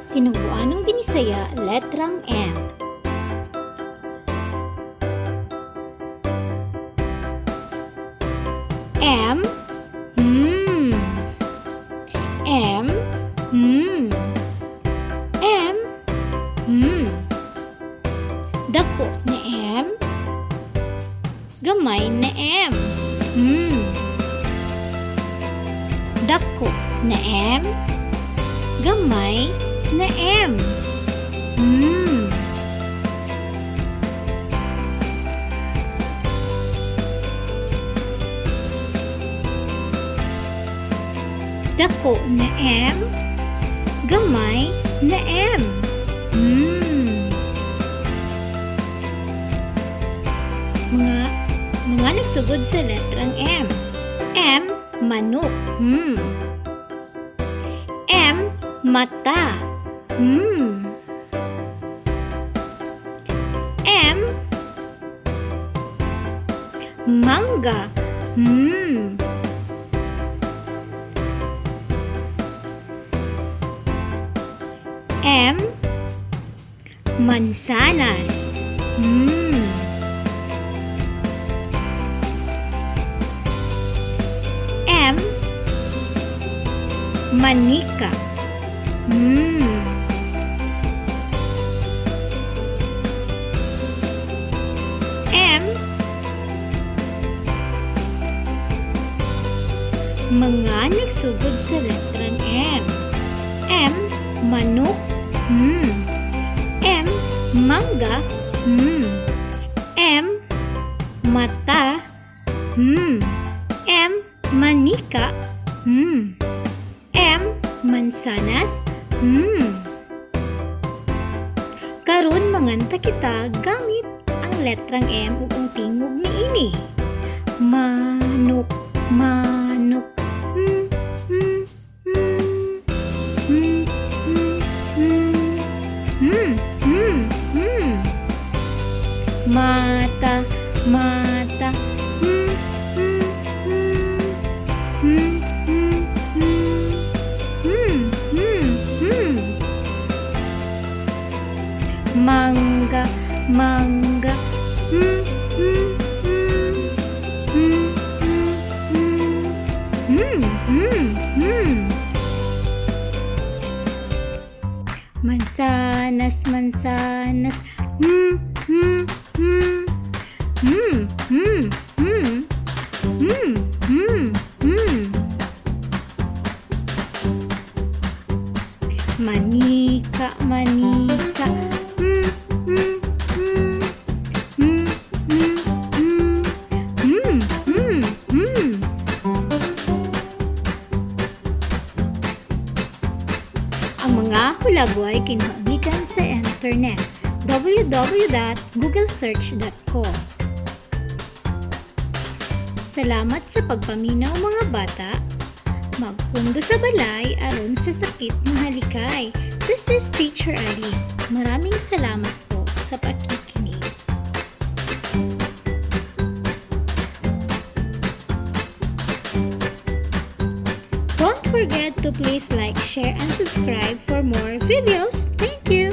Sinugbuanong Binisaya, letrang M. M, mm. M, mm. M, mm. Dako na M, gamay na M. Mm. Dako na M, gamay na M. Mm. Dako na M, gamay na M. Mm. Mga nagsugod sa letrang M. M, manok. Mm. M, mata. Mm. M, mangga. Mm. M, mansanas. Mm. M, manika. Mm. M, mga nagsugod sa letrang M. M, manok. Mm. M, mangga. Mm. M, mata. Mm. M, manika. Mm. M, mansanas. Mm. Karon manganta kita gamit ang letrang M ug ang tingog niini. Manok, manok. Mm, mm, mm. Mm, mm, mm. Mm, mm, mm. Mata, mata. Mm, mm, mm. Mm, mm, mm. Mm, mm, mm. Mangga, mangga. Mm, mm, mm. Mm, mm, mm. Mm, mm, mm. Mansanas, mansanas. Mm, mm, mm. Mm, mm, mm. Mm, mm, mm. Manika, manika. Mm, mm, mm. Mm, mm, mm. Mm, mm, mm. Ang mga hulagway kinuha gikan sa internet www.googlesearch.com. Salamat sa pagpaminaw, mga bata. Magpundo sa balay aron sa sakit mahalikay. This is Teacher Arlene. Maraming salamat po sa pakikinig. Don't forget to please like, share, and subscribe for more videos. Thank you!